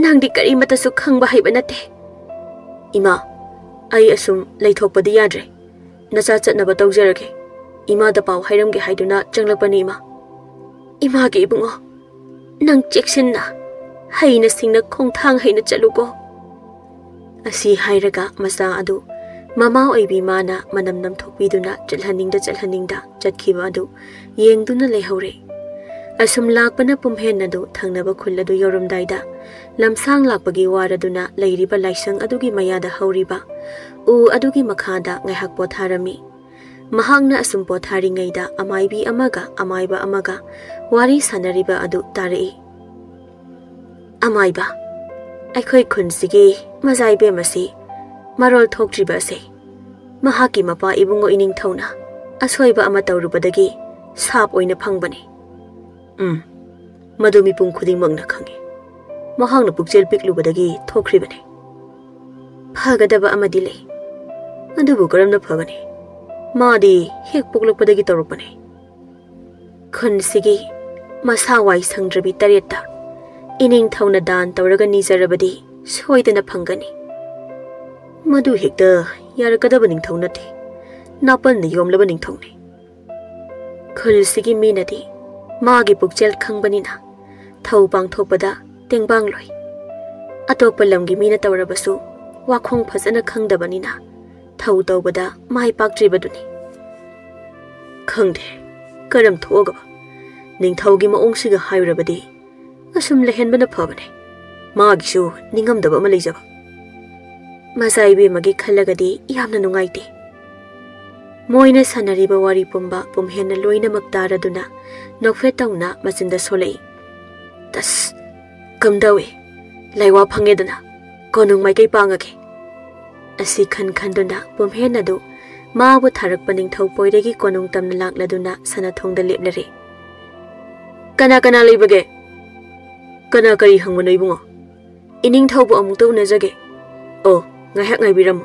ꯅꯪꯗꯤ ꯀꯔꯤꯃꯠꯇꯁꯨ ꯈꯪꯕ ꯍꯩꯕ ꯅꯠꯇꯦ꯫" "ꯏꯃꯥ, ꯑꯩ ꯑꯁꯨꯝ ꯂꯩꯊꯣꯛꯄꯗꯤ ꯌꯥꯗ꯭ꯔꯦ꯫ ꯅꯆꯥ ꯆꯠꯅꯕ ꯇꯧꯖꯔꯒꯦ꯫ ꯏꯃꯥꯗ ꯄꯥꯎ ꯍꯥꯏꯔꯝꯒꯦ ꯍꯥꯏꯗꯨꯅ ꯆꯪꯂꯛꯄꯅꯤ, ꯏꯃꯥ꯫" "ꯏꯃꯥꯒꯤ ꯏꯕꯨꯡꯉꯣ, ꯅꯪ ꯆꯦꯛꯁꯤꯟꯅ, ꯍꯩꯅ ꯁꯤꯡꯅ ꯈꯣꯡꯊꯥꯡ ꯍꯩꯅ ꯆꯠꯂꯨꯀꯣ꯫" ꯑꯁꯤ ꯍꯥꯏꯔꯒ ꯃꯆꯥ ꯑꯗꯨ ꯃꯃꯥ ꯑꯣꯏꯕꯤ ꯃꯥꯅ ꯃꯅꯝ ꯅꯝꯊꯣꯛꯄꯤꯗꯨꯅ ꯆꯠꯍꯟꯅꯤꯡꯗ ꯆꯠꯍꯟꯅꯤꯡꯗ ꯆꯠꯈꯤꯕ ꯑꯗꯨ ꯌꯦꯡꯗꯨꯅ ꯂꯩꯍꯧꯔꯦ꯫ ꯑꯁꯨꯝ ꯂꯥꯛꯄꯅ ꯄꯨꯝꯍꯦꯟ ꯑꯗꯨ ꯊꯪꯅꯕ ꯈꯨꯜ ꯑꯗꯨ ꯌꯧꯔꯝꯗꯥꯏꯗ ꯂꯝꯁꯥꯡ ꯂꯥꯛꯄꯒꯤ ꯋꯥꯔꯗꯨꯅ ꯂꯩꯔꯤꯕ ꯂꯥꯏꯁꯪ ꯑꯗꯨꯒꯤ ꯃꯌꯥꯗ ꯍꯧꯔꯤꯕ ꯎ ꯑꯗꯨꯒꯤ ꯃꯈꯥꯗ ꯉꯥꯏꯍꯥꯛ ꯄꯣꯊꯥꯔꯝꯃꯤ꯫ ꯃꯍꯥꯛꯅ ꯑꯁꯨꯝ ꯄꯣꯊꯥꯔꯤꯉꯩꯗ ꯑꯃꯥꯏꯕꯤ ꯑꯃꯒ ꯑꯃꯥꯏꯕ ꯑꯃꯒ ꯋꯥꯔꯤ ꯁꯥꯟꯅꯔꯤꯕ ꯑꯗꯨ ꯇꯥꯔꯛꯏ꯫ "ꯑꯃꯥꯏꯕ, ꯑꯩꯈꯣꯏ ꯈꯨꯟꯁꯤꯒꯤ ꯃꯖꯥꯏꯕꯦꯝ ꯑꯁꯤ ꯃꯔꯣꯜ ꯊꯣꯛꯇ꯭ꯔꯤꯕ ꯑꯁꯦ ꯃꯍꯥꯛꯀꯤ ꯃꯄꯥ ꯏꯕꯨꯡꯉꯣ ꯏꯅꯤꯡꯊꯧꯅ ꯑꯁꯣꯏꯕ ꯑꯃ ꯇꯧꯔꯨꯕꯗꯒꯤ ꯁꯥꯞ ꯑꯣꯏꯅ ꯐꯪꯕꯅꯤ꯫" "ꯎꯝ, ꯃꯗꯨ ꯃꯤꯄꯨꯝ ꯈꯨꯗꯤꯡꯃꯛꯅ ꯈꯪꯏ꯫ ꯃꯍꯥꯛꯅ ꯄꯨꯛꯆꯦꯜ ꯄꯤꯛꯂꯨꯕꯗꯒꯤ ꯊꯣꯛꯈ꯭ꯔꯤꯕꯅꯤ꯫" "ꯐꯒꯗꯕ ꯑꯃꯗꯤ ꯂꯩ꯫ ꯑꯗꯨꯕꯨ ꯀꯔꯝꯅ ꯐꯒꯅꯤ? ꯃꯥꯗꯤ ꯍꯦꯛ ꯄꯣꯛꯂꯛꯄꯗꯒꯤ ꯇꯧꯔꯛꯄꯅꯤ꯫" "ꯈꯨꯟꯁꯤꯒꯤ ꯃꯁꯥ ꯋꯥꯏ ꯁꯪꯗ꯭ꯔꯕꯤ ꯇꯔꯦꯠꯇ ꯏꯅꯤꯡꯊꯧꯅ ꯗꯥꯟ ꯇꯧꯔꯒ ꯅꯤꯖꯔꯕꯗꯤ ꯁꯣꯏꯗꯅ ꯐꯪꯒꯅꯤ꯫" "ꯃꯗꯨ ꯍꯦꯛꯇ ꯌꯥꯔꯛꯀꯗꯕ ꯅꯤꯡꯊꯧ ꯅꯠꯇꯦ꯫ ꯅꯥꯄꯜꯅ ꯌꯣꯝꯂꯕ ꯅꯤꯡꯊꯧꯅꯤ꯫ ꯈꯨꯜꯁꯤꯒꯤ ꯃꯤꯅꯗꯤ ꯃꯥꯒꯤ ꯄꯨꯛꯆꯦꯜ ꯈꯪꯕꯅꯤꯅ ꯊꯧ ꯄꯥꯡꯊꯣꯛꯄꯗ ꯇꯦꯡꯕꯥꯡꯂꯣꯏ꯫ ꯑꯇꯣꯞꯄ ꯂꯝꯒꯤ ꯃꯤꯅ ꯇꯧꯔꯕꯁꯨ ꯋꯥꯈꯣꯡ ꯐꯖꯅ ꯈꯪꯗꯕꯅꯤꯅ ꯊꯧ ꯇꯧꯕꯗ ꯃꯥꯏ ꯄꯥꯛꯇ꯭ꯔꯤꯕꯗꯨꯅꯤ꯫" "ꯈꯪꯗꯦ, ꯀꯔꯝ ꯊꯣꯛꯑꯒꯕ? ꯅꯤꯡꯊꯧꯒꯤ ꯃꯑꯣꯡꯁꯤꯒ ꯍꯥꯏꯔꯨꯔꯕꯗꯤ ꯑꯁꯨꯝ ꯂꯩꯍꯟꯕꯅ ꯐꯕꯅꯦ꯫ ꯃꯥꯒꯤꯁꯨ ꯅꯤꯡꯉꯝꯗꯕ ꯑꯃ ꯂꯩꯖꯕ꯫" ꯃꯆꯥ ꯏꯕꯦꯝꯃꯒꯤ ꯈꯜꯂꯒꯗꯤ ꯌꯥꯝꯅ ꯅꯨꯡꯉꯥꯏꯇꯦ꯫ ꯃꯣꯏꯅ ꯁꯥꯟꯅꯔꯤꯕ ꯋꯥꯔꯤ ꯄꯨꯝꯕ ꯄꯨꯝꯍꯦꯟꯅ ꯂꯣꯏꯅꯃꯛ ꯇꯥꯔꯗꯨꯅ ꯅꯣꯛꯐꯦꯠ ꯇꯧꯅ ꯃꯆꯤꯟꯗ ꯁꯣꯜꯂꯛꯏ꯫ "ꯇꯁ! ꯀꯝꯗꯧꯏ? ꯂꯥꯏꯋꯥ ꯐꯪꯉꯦꯗꯅ꯫ ꯀꯣꯅꯨꯡ ꯃꯥꯏꯀꯩ ꯄꯥꯡꯉꯒꯦ꯫" ꯑꯁꯤ ꯈꯟ ꯈꯟꯗꯨꯅ ꯄꯨꯝꯍꯦꯟ ꯑꯗꯨ ꯃꯥꯕꯨ ꯊꯥꯔꯛꯄ ꯅꯤꯡꯊꯧ ꯄꯣꯏꯔꯩꯒꯤ ꯀꯣꯅꯨꯡ ꯇꯝꯅ ꯂꯥꯛꯂꯗꯨꯅ ꯁꯅꯥꯊꯣꯡꯗ ꯂꯦꯞꯂꯔꯦ꯫ "ꯀꯅꯥ ꯀꯅꯥ ꯂꯩꯕꯒꯦ? ꯀꯅꯥ ꯀꯔꯤ ꯍꯪꯕꯅꯣ ꯏꯕꯨꯡꯉꯣ? ꯏꯅꯤꯡꯊꯧꯕꯨ ꯑꯃꯨꯛꯇ ꯎꯅꯖꯒꯦ꯫" "ꯑꯣ, ꯉꯥꯏꯍꯥꯛ ꯉꯥꯏꯕꯤꯔꯝꯃꯨ꯫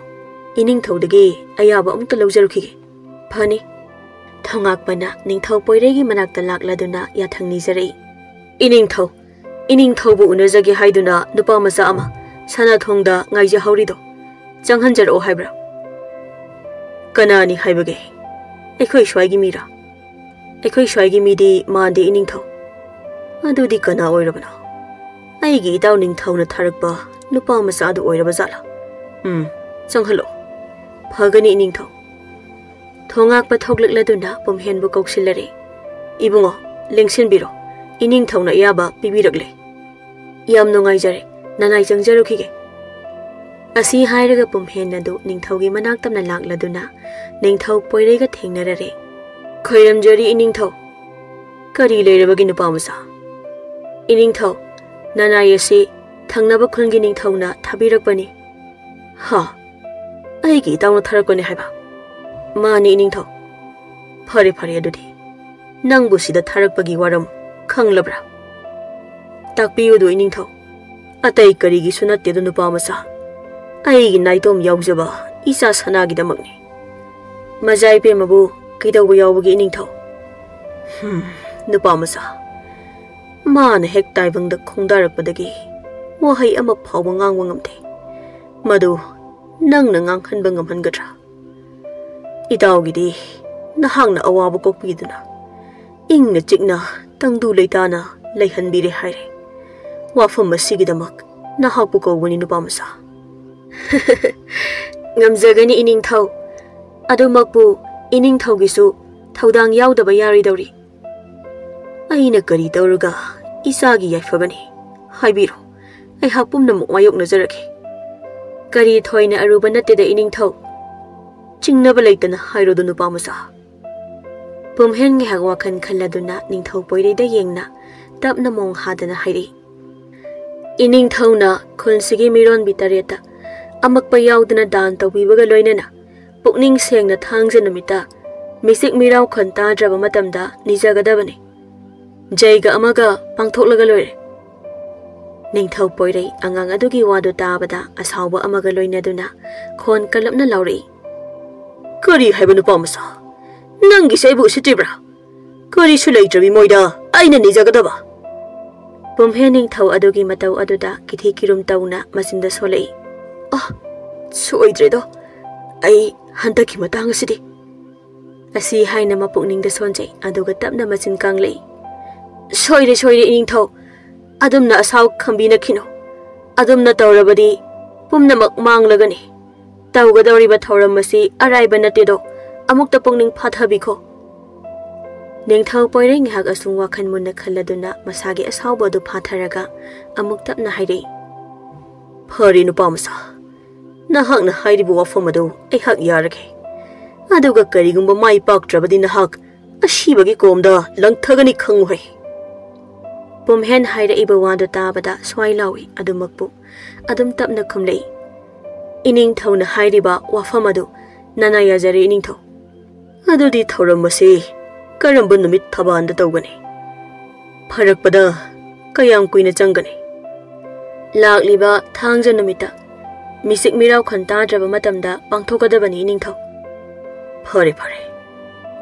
ꯏꯅꯤꯡꯊꯧꯗꯒꯤ ꯑꯌꯥꯕ ꯑꯃꯨꯛꯇ ꯂꯧꯖꯔꯨꯈꯤꯒꯦ꯫" "ꯐꯅꯤ꯫" ꯊꯣꯉꯥꯛꯄꯅ ꯅꯤꯡꯊꯧ ꯄꯣꯏꯔꯩꯒꯤ ꯃꯅꯥꯛꯇ ꯂꯥꯛꯂꯗꯨꯅ ꯌꯥꯊꯪ ꯅꯤꯖꯔꯛꯏ꯫ "ꯏꯅꯤꯡꯊꯧ, ꯏꯅꯤꯡꯊꯧꯕꯨ ꯎꯅꯖꯒꯦ ꯍꯥꯏꯗꯨꯅ ꯅꯨꯄꯥ ꯃꯆꯥ ꯑꯃ ꯁꯅꯥꯊꯣꯡꯗ ꯉꯥꯏꯖꯍꯧꯔꯤꯗꯣ ꯆꯪꯍꯟꯖꯔꯛꯑꯣ ꯍꯥꯏꯕ꯭ꯔꯥ?" "ꯀꯅꯥꯅꯤ ꯍꯥꯏꯕꯒꯦ? ꯑꯩꯈꯣꯏ ꯁ꯭ꯋꯥꯏꯒꯤ ꯃꯤꯔꯥ?" "ꯑꯩꯈꯣꯏ ꯁ꯭ꯋꯥꯏꯒꯤ ꯃꯤꯗꯤ ꯃꯥꯟꯗꯦ ꯏꯅꯤꯡꯊꯧ꯫" "ꯑꯗꯨꯗꯤ ꯀꯅꯥ ꯑꯣꯏꯔꯕꯅꯣ?" "ꯑꯩꯒꯤ ꯏꯇꯥꯎ ꯅꯤꯡꯊꯧꯅ ꯊꯥꯔꯛꯄ ꯅꯨꯄꯥ ꯃꯆꯥꯗꯨ ꯑꯣꯏꯔꯕ ꯖꯥꯠꯂꯥ?" "ꯎꯝ, ꯆꯪꯍꯜꯂꯣ꯫" "ꯐꯒꯅꯤ ꯏꯅꯤꯡꯊꯧ꯫" ꯊꯣꯉꯥꯛꯄ ꯊꯣꯛꯂꯛꯂꯗꯨꯅ ꯄꯨꯝꯍꯦꯟꯕꯨ ꯀꯧꯁꯤꯜꯂꯔꯦ꯫ "ꯏꯕꯨꯡꯉꯣ, ꯂꯦꯡꯁꯤꯟꯕꯤꯔꯣ꯫ ꯏꯅꯤꯡꯊꯧꯅ ꯑꯌꯥꯕ ꯄꯤꯕꯤꯔꯛꯂꯦ꯫ ꯌꯥꯝ ꯅꯨꯡꯉꯥꯏꯖꯔꯦ, ꯅꯅꯥꯏ ꯆꯪꯖꯔꯨꯈꯤꯒꯦ꯫ ꯑꯁꯤ ꯍꯥꯏꯔꯒ ꯄꯨꯝꯍꯦꯟ ꯑꯗꯨ ꯅꯤꯡꯊꯧꯒꯤ ꯃꯅꯥꯛ ꯇꯝꯅ ꯂꯥꯛꯂꯗꯨꯅ ꯅꯤꯡꯊꯧ ꯄꯣꯏꯔꯩꯒ ꯊꯦꯡꯅꯔꯔꯦ꯫ ꯈꯣꯏꯔꯝꯖꯔꯤ ꯏꯅꯤꯡꯊꯧ꯫ ꯀꯔꯤ ꯂꯩꯔꯕꯒꯦ ꯅꯨꯄꯥ ꯃꯆꯥ? ꯏꯅꯤꯡꯊꯧ, ꯅꯅꯥꯏ ꯑꯁꯤ ꯊꯪꯅꯕ ꯈꯨꯜꯒꯤ ꯅꯤꯡꯊꯧꯅ ꯊꯥꯕꯤꯔꯛꯄꯅꯤ꯫ ꯍꯥ? ꯑꯩꯒꯤ ꯏꯇꯥꯎꯅ ꯊꯥꯔꯛꯄꯅꯤ ꯍꯥꯏꯕ? ꯃꯥꯅꯤ ꯏꯅꯤꯡꯊꯧ꯫ ꯐꯔꯦ ꯐꯔꯦ ꯑꯗꯨꯗꯤ꯫ ꯅꯪꯕꯨ ꯁꯤꯗ ꯊꯥꯔꯛꯄꯒꯤ ꯋꯥꯔꯝ ꯈꯪꯂꯕ꯭ꯔꯥ? ꯇꯥꯛꯄꯤꯌꯨꯗꯣ ꯏꯅꯤꯡꯊꯧ꯫ ꯑꯇꯩ ꯀꯔꯤꯒꯤꯁꯨ ꯅꯠꯇꯦꯗꯣ ꯅꯨꯄꯥ ꯃꯆꯥ꯫ ꯑꯩꯒꯤ ꯅꯥꯏꯇꯣꯝ ꯌꯥꯎꯖꯕ ꯏꯆꯥ ꯁꯅꯥꯒꯤꯗꯃꯛꯅꯤ꯫ ꯃꯖꯥ ꯏꯕꯦꯝꯃꯕꯨ ꯀꯩꯗꯧꯕ ꯌꯥꯎꯕꯒꯦ ꯏꯅꯤꯡꯊꯧ? ꯍꯝ, ꯅꯨꯄꯥ ꯃꯆꯥ꯫ ꯃꯥꯅ ꯍꯦꯛ ꯇꯥꯏꯕꯪꯗ ꯈꯣꯡꯗꯥꯔꯛꯄꯗꯒꯤ ꯋꯥꯍꯩ ꯑꯃ ꯐꯥꯎꯕ ꯉꯥꯡꯕ ꯉꯝꯗꯦ꯫ ꯃꯗꯨ ꯅꯪꯅ ꯉꯥꯡꯍꯟꯕ ꯉꯝꯍꯟꯒꯗ꯭ꯔꯥ? ꯏꯇꯥꯎꯒꯤꯗꯤ ꯅꯍꯥꯛꯅ ꯑꯋꯥꯕ ꯀꯣꯛꯄꯤꯗꯨꯅ ꯏꯪꯅ ꯆꯤꯛꯅ ꯇꯪꯗꯨ ꯂꯩꯇꯥꯅ ꯂꯩꯍꯟꯕꯤꯔꯦ ꯍꯥꯏꯔꯦ꯫ ꯋꯥꯐꯝ ꯑꯁꯤꯒꯤꯗꯃꯛ ꯅꯍꯥꯛꯄꯨ ꯀꯧꯕꯅꯤ ꯅꯨꯄꯥ ꯃꯆꯥ꯫ ꯉꯝꯖꯒꯅꯤ ꯏꯅꯤꯡꯊꯧ꯫ ꯑꯗꯨꯃꯛꯄꯨ ꯏꯅꯤꯡꯊꯧꯒꯤꯁꯨ ꯊꯧꯗꯥꯡ ꯌꯥꯎꯗꯕ ꯌꯥꯔꯣꯏꯗꯧꯔꯤ꯫ ꯑꯩꯅ ꯀꯔꯤ ꯇꯧꯔꯒ ꯏꯆꯥꯒꯤ ꯌꯥꯏꯐꯕꯅꯤ? ꯍꯥꯏꯕꯤꯔꯣ, ꯑꯩꯍꯥꯛ ꯄꯨꯝꯅꯃꯛ ꯃꯥꯌꯣꯛꯅꯖꯔꯒꯦ꯫ ꯀꯔꯤ ꯊꯣꯏꯅ ꯑꯔꯨꯕ ꯅꯠꯇꯦꯗ ꯏꯅꯤꯡꯊꯧ꯫ ꯆꯤꯡꯅꯕ ꯂꯩꯇꯅ ꯍꯥꯏꯔꯣꯗꯣ ꯅꯨꯄꯥ ꯃꯆꯥ꯫ ꯄꯨꯝꯍꯦꯟ ꯉꯥꯏꯍꯥꯛ ꯋꯥꯈꯜ ꯈꯜꯂꯗꯨꯅ ꯅꯤꯡꯊꯧ ꯄꯣꯏꯔꯩꯗ ꯌꯦꯡꯅ ꯇꯞꯅ ꯃꯣꯡ ꯍꯥꯗꯅ ꯍꯥꯏꯔꯛꯏ꯫ ꯏꯅꯤꯡꯊꯧꯅ ꯈꯨꯜꯁꯤꯒꯤ ꯃꯤꯔꯣꯟꯕꯤ ꯇꯔꯦꯠꯇ ꯑꯃꯛꯄ ꯌꯥꯎꯗꯅ ꯗꯥꯟ ꯇꯧꯕꯤꯕꯒ ꯂꯣꯏꯅꯅ ꯄꯨꯛꯅꯤꯡ ꯁꯦꯡꯅ ꯊꯥꯡꯖ ꯅꯨꯃꯤꯠꯇ ꯃꯤꯆꯤꯛ ꯃꯤꯔꯥꯎ ꯈꯣꯟ ꯇꯥꯗ꯭ꯔꯕ ꯃꯇꯝꯗ ꯅꯤꯖꯒꯗꯕꯅꯤ꯫ ꯖꯩꯒ ꯑꯃꯒ ꯄꯥꯡꯊꯣꯛꯂꯒ ꯂꯣꯏꯔꯦ꯫ ꯅꯤꯡꯊꯧ ꯄꯣꯏꯔꯩ ꯑꯉꯥꯡ ꯑꯗꯨꯒꯤ ꯋꯥꯗꯨ ꯇꯥꯕꯗ ꯑꯁꯥꯎꯕ ꯑꯃꯒ ꯂꯣꯏꯅꯗꯨꯅ ꯈꯣꯟ ꯀꯜꯂꯞꯅ ꯂꯥꯎꯔꯛꯏ꯫ ꯀꯔꯤ ꯍꯥꯏꯕ ꯅꯨꯄꯥ ꯃꯆꯥ? ꯅꯪꯒꯤꯁꯦ ꯑꯩꯕꯨ ꯎꯁꯤꯠꯇ꯭ꯔꯤꯕ꯭ꯔꯥ? ꯀꯔꯤꯁꯨ ꯂꯩꯇ꯭ꯔꯕꯤ ꯃꯣꯏꯗ ꯑꯩꯅ ꯅꯤꯖꯒꯗꯕ? ꯄꯨꯝꯍꯦ ꯅꯤꯡꯊꯧ ꯑꯗꯨꯒꯤ ꯃꯇꯧ ꯑꯗꯨꯗ ꯀꯤꯊꯤ ꯀꯤꯔꯨꯝ ꯇꯧꯅ ꯃꯆꯤꯟꯗ ꯁꯣꯜꯂꯛꯏ꯫ ꯑ, ꯁꯣꯏꯗ꯭ꯔꯦꯗꯣ꯫ ꯑꯩ ꯍꯟꯗꯛꯀꯤ ꯃꯇꯥꯡ ꯑꯁꯤꯗꯤ꯫ ꯑꯁꯤ ꯍꯥꯏꯅ ꯃꯄꯨꯛꯅꯤꯡꯗ ꯁꯣꯟꯖꯩ, ꯑꯗꯨꯒ ꯇꯞꯅ ꯃꯆꯤꯟ ꯀꯥꯡꯂꯛꯏ꯫ ꯁꯣꯏꯔꯦ, ꯁꯣꯏꯔꯦ, ꯏꯅꯤꯡꯊꯧ꯫ ꯑꯗꯨꯝꯅ ꯑꯁꯥꯎ ꯈꯝꯕꯤꯅꯈꯤꯅꯨ꯫ ꯑꯗꯨꯝꯅ ꯇꯧꯔꯕꯗꯤ ꯄꯨꯝꯅꯃꯛ ꯃꯥꯡꯂꯒꯅꯤ꯫ ꯇꯧꯒꯗꯧꯔꯤꯕ ꯊꯧꯔꯝ ꯑꯁꯤ ꯑꯔꯥꯏꯕ ꯅꯠꯇꯦꯗꯣ꯫ ꯑꯃꯨꯛꯇ ꯄꯨꯛꯅꯤꯡ ꯐꯥꯊꯕꯤꯈꯣ꯫ ꯅꯤꯡꯊꯧ ꯄꯣꯏꯔꯩ ꯉꯥꯏꯍꯥꯛ ꯑꯁꯨꯝ ꯋꯥꯈꯜ ꯃꯨꯟꯅ ꯈꯜꯂꯗꯨꯅ ꯃꯁꯥꯒꯤ ꯑꯁꯥꯎꯕ ꯑꯗꯨ ꯐꯥꯊꯔꯒ ꯑꯃꯨꯛ ꯇꯞꯅ ꯍꯥꯏꯔꯛꯏ, "ꯐꯔꯦ, ꯅꯨꯄꯥ ꯃꯆꯥ, ꯅꯍꯥꯛꯅ ꯍꯥꯏꯔꯤꯕ ꯋꯥꯐꯝ ꯑꯗꯨ ꯑꯩꯍꯥꯛ ꯌꯥꯔꯒꯦ꯫ ꯑꯗꯨꯒ ꯀꯔꯤꯒꯨꯝꯕ ꯃꯥꯏ ꯄꯥꯛꯇ꯭ꯔꯕꯗꯤ ꯅꯍꯥꯛ ꯑꯁꯤꯕꯒꯤ ꯀꯣꯝꯗ ꯂꯪꯊꯒꯅꯤ, ꯈꯪꯉꯨꯍꯦ꯫" ꯄꯨꯝꯍꯦꯟ ꯍꯥꯏꯔꯛꯏꯕ ꯋꯥꯗꯨ ꯇꯥꯕꯗ ꯁ꯭ꯋꯥꯏ ꯂꯥꯎꯏ ꯑꯗꯨꯃꯛꯄꯨ ꯑꯗꯨꯝ ꯇꯞꯅ ꯈꯨꯝꯂꯛꯏ, "ꯏꯅꯤꯡꯊꯧꯅ ꯍꯥꯏꯔꯤꯕ ꯋꯥꯐꯝ ꯑꯗꯨ ꯅꯅꯥ ꯌꯥꯖꯔꯦ, ꯏꯅꯤꯡꯊꯧ꯫ ꯑꯗꯨꯗꯤ ꯊꯧꯔꯝ ꯑꯁꯤ ꯀꯔꯝꯕ ꯅꯨꯃꯤꯠ ꯊꯕꯥꯟꯗ ꯇꯧꯒꯅꯤ? ꯐꯔꯛꯄꯗ ꯀꯌꯥꯝ ꯀꯨꯏꯅ ꯆꯪꯒꯅꯤ?" "ꯂꯥꯛꯂꯤꯕ ꯊꯥꯡꯖ ꯅꯨꯃꯤꯠꯇ ꯃꯤꯁꯤꯛ ꯃꯤꯔꯥꯎ ꯈꯟ ꯇꯥꯗ꯭ꯔꯕ ꯃꯇꯝꯗ ꯄꯥꯡꯊꯣꯛꯀꯗꯕꯅꯤ, ꯏꯅꯤꯡꯊꯧ꯫" "ꯐꯔꯦ, ꯐꯔꯦ,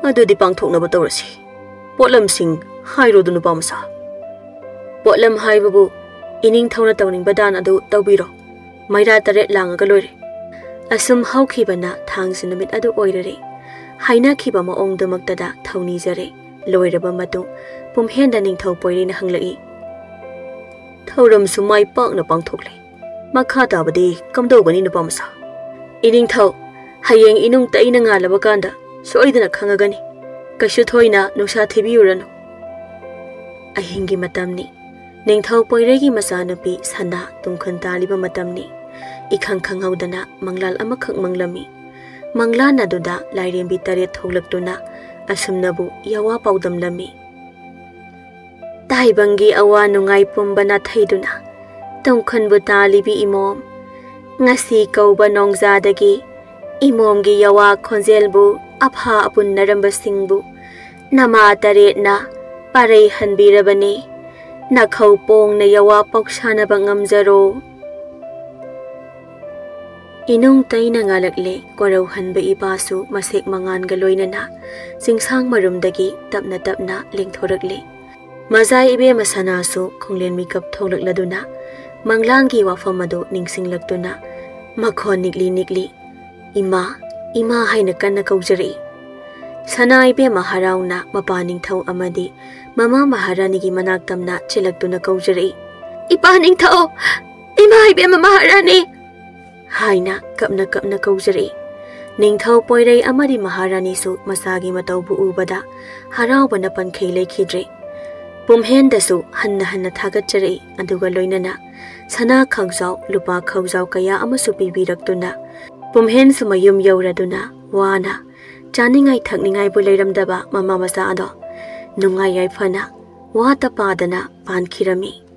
ꯑꯗꯨꯗꯤ ꯄꯥꯡꯊꯣꯛꯅꯕ ꯇꯧꯔꯁꯤ꯫ ꯄꯣꯠꯂꯝꯁꯤꯡ ꯍꯥꯏꯔꯣꯗꯨ, ꯅꯨꯄꯥ ꯃꯆꯥ꯫" "ꯄꯣꯠꯂꯝ ꯍꯥꯏꯕꯕꯨ ꯏꯅꯤꯡꯊꯧꯅ ꯇꯧꯅꯤꯡꯕ ꯗꯥꯟ ꯑꯗꯨ ꯇꯧꯕꯤꯔꯣ꯫ ꯃꯩꯔꯥ ꯇꯔꯦꯠ ꯂꯥꯡꯉꯒ ꯂꯣꯏꯔꯦ꯫" ꯑꯁꯨꯝ ꯍꯧꯈꯤꯕꯅ ꯊꯥꯡꯖ ꯅꯨꯃꯤꯠ ꯑꯗꯨ ꯑꯣꯏꯔꯔꯦ꯫ ꯍꯥꯏꯅꯈꯤꯕ ꯃꯑꯣꯡꯗꯨꯃꯛꯇꯗ ꯊꯧꯅꯤꯖꯔꯦ꯫ ꯂꯣꯏꯔꯕ ꯃꯇꯨꯡ ꯄꯨꯝꯍꯦꯟꯗ ꯅꯤꯡꯊꯧ ꯄꯣꯏꯔꯩꯅ ꯍꯪꯂꯛꯏ, "ꯊꯧꯔꯝꯁꯨ ꯃꯥꯏ ꯄꯥꯛꯅ ꯄꯥꯡꯊꯣꯛꯂꯦ꯫ ꯃꯈꯥ ꯇꯥꯕꯗꯤ ꯀꯝꯗꯧꯒꯅꯤ, ꯅꯨꯄꯥ ꯃꯆꯥ?" "ꯏꯅꯤꯡꯊꯧ, ꯍꯌꯦꯡ ꯏꯅꯨꯡ ꯇꯩꯅ ꯉꯥꯜꯂꯕ ꯀꯥꯟꯗ ꯁꯣꯏꯗꯅ ꯈꯪꯉꯒꯅꯤ꯫ ꯀꯩꯁꯨ ꯊꯣꯏꯅ ꯅꯨꯡꯁꯥ ꯊꯤꯕꯤꯔꯨꯔꯅꯨ꯫" ꯑꯍꯤꯡꯒꯤ ꯃꯇꯝꯅꯤ꯫ ꯅꯤꯡꯊꯧ ꯄꯣꯏꯔꯩꯒꯤ ꯃꯆꯥꯅꯨꯄꯤ ꯁꯅꯥ ꯇꯨꯡꯈꯨꯟ ꯇꯥꯜꯂꯤꯕ ꯃꯇꯝꯅꯤ꯫ ꯏꯈꯪ ꯈꯪꯍꯧꯗꯅ ꯃꯪꯂꯥꯜ ꯑꯃꯈꯛ ꯃꯪꯂꯝꯃꯤ꯫ ꯃꯪꯂꯥꯟ ꯑꯗꯨꯗ ꯂꯥꯏꯔꯦꯝꯕꯤ ꯇꯔꯦꯠ ꯊꯣꯛꯂꯛꯇꯨꯅ ꯑꯁꯨꯝꯅꯕꯨ ꯌꯋꯥ ꯄꯥꯎꯗꯝꯂꯝꯃꯤ꯫ "ꯇꯥꯏꯕꯪꯒꯤ ꯑꯋꯥ ꯅꯨꯡꯉꯥꯏ ꯄꯨꯝꯕ ꯅꯥꯊꯩꯗꯨꯅ ꯇꯨꯡꯈꯨꯟꯕꯨ ꯇꯥꯜꯂꯤꯕꯤ ꯏꯃꯣꯝ, ꯉꯁꯤ ꯀꯧꯕ ꯅꯣꯡꯖꯥꯗꯒꯤ ꯏꯃꯣꯝꯒꯤ ꯌꯋꯥ ꯈꯣꯟꯖꯦꯜꯕꯨ ꯑꯐꯥ ꯑꯄꯨꯟꯅꯔꯝꯕꯁꯤꯡꯕꯨ ꯅꯃꯥ ꯇꯔꯦꯠꯅ ꯄꯥꯔꯩ ꯍꯟꯕꯤꯔꯕꯅꯤ꯫ ꯅꯈꯧ ꯄꯣꯡꯅ ꯌꯋꯥ ꯄꯥꯎꯁꯥꯅꯕ ꯉꯝꯖꯔꯣ꯫" ꯏꯅꯨꯡ ꯇꯩꯅ ꯉꯥꯜꯂꯛꯂꯦ꯫ ꯀꯣꯔꯧꯍꯟꯕ ꯏꯄꯥꯁꯨ ꯃꯁꯦꯛ ꯃꯉꯥꯟꯒ ꯂꯣꯏꯅꯅ ꯆꯤꯡꯁꯥꯡ ꯃꯔꯨꯝꯗꯒꯤ ꯇꯞꯅ ꯇꯞꯅ ꯂꯦꯡꯊꯣꯔꯛꯂꯦ꯫ ꯃꯖꯥ ꯏꯕꯦꯝꯃ ꯁꯅꯥꯁꯨ ꯈꯣꯡꯂꯦꯟ ꯃꯤꯀꯞ ꯊꯣꯛꯂꯛꯂꯗꯨꯅ ꯃꯪꯂꯥꯟꯒꯤ ꯋꯥꯐꯝ ꯑꯗꯨ ꯅꯤꯡꯁꯤꯡꯂꯛꯇꯨꯅ ꯃꯈꯣꯟ ꯅꯤꯛꯂꯤ ꯅꯤꯛꯂꯤ, "ꯏꯃꯥ, ꯏꯃꯥ" ꯍꯥꯏꯅ ꯀꯟꯅ ꯀꯧꯖꯔꯛꯏ꯫ ꯁꯅꯥ ꯏꯕꯦꯝꯃ ꯍꯔꯥꯎꯅ ꯃꯄꯥ ꯅꯤꯡꯊꯧ ꯑꯃꯗꯤ ꯃꯃꯥ ꯃꯍꯥꯔꯥꯅꯤꯒꯤ ꯃꯅꯥꯛ ꯇꯝꯅ ꯆꯦꯜꯂꯛꯇꯨꯅ ꯀꯧꯖꯔꯛꯏ꯫ "ꯏꯄꯥ ꯅꯤꯡꯊꯧ, ꯏꯃꯥ ꯏꯕꯦꯝꯃ ꯃꯍꯥꯔꯥꯅꯤ!" ꯍꯥꯏꯅ ꯀꯞꯅ ꯀꯞꯅ ꯀꯧꯖꯔꯛꯏ꯫ ꯅꯤꯡꯊꯧ ꯄꯣꯏꯔꯩ ꯑꯃꯗꯤ ꯃꯍꯥꯔꯥꯅꯤꯁꯨ ꯃꯆꯥꯒꯤ ꯃꯇꯧꯕꯨ ꯎꯕꯗ ꯍꯔꯥꯎꯕꯅ ꯄꯟꯈꯩ ꯂꯩꯈꯤꯗ꯭ꯔꯦ꯫ ꯄꯨꯝꯍꯦꯟꯗꯁꯨ ꯍꯟꯅ ꯍꯟꯅ ꯊꯥꯒꯠꯆꯔꯛꯏ, ꯑꯗꯨꯒ ꯂꯣꯏꯅꯅ ꯁꯅꯥ ꯈꯥꯎꯖꯥꯎ, ꯂꯨꯄꯥ ꯈꯥꯎꯖꯥꯎ ꯀꯌꯥ ꯑꯃꯁꯨ ꯄꯤꯕꯤꯔꯛꯇꯨꯅ ꯄꯨꯝꯍꯦꯟꯁꯨ ꯃꯌꯨꯝ ꯌꯧꯔꯗꯨꯅ ꯋꯥꯅ ꯆꯥꯅꯤꯡꯉꯥꯏ ꯊꯛꯅꯤꯡꯉꯥꯏꯕꯨ ꯂꯩꯔꯝꯗꯕ ꯃꯃꯥ ꯃꯆꯥ ꯑꯗꯣ ꯅꯨꯡꯉꯥꯏ ꯌꯥꯏꯐꯅ ꯋꯥꯇ ꯄꯥꯗꯅ ꯄꯥꯟꯈꯤꯔꯝꯃꯤ꯫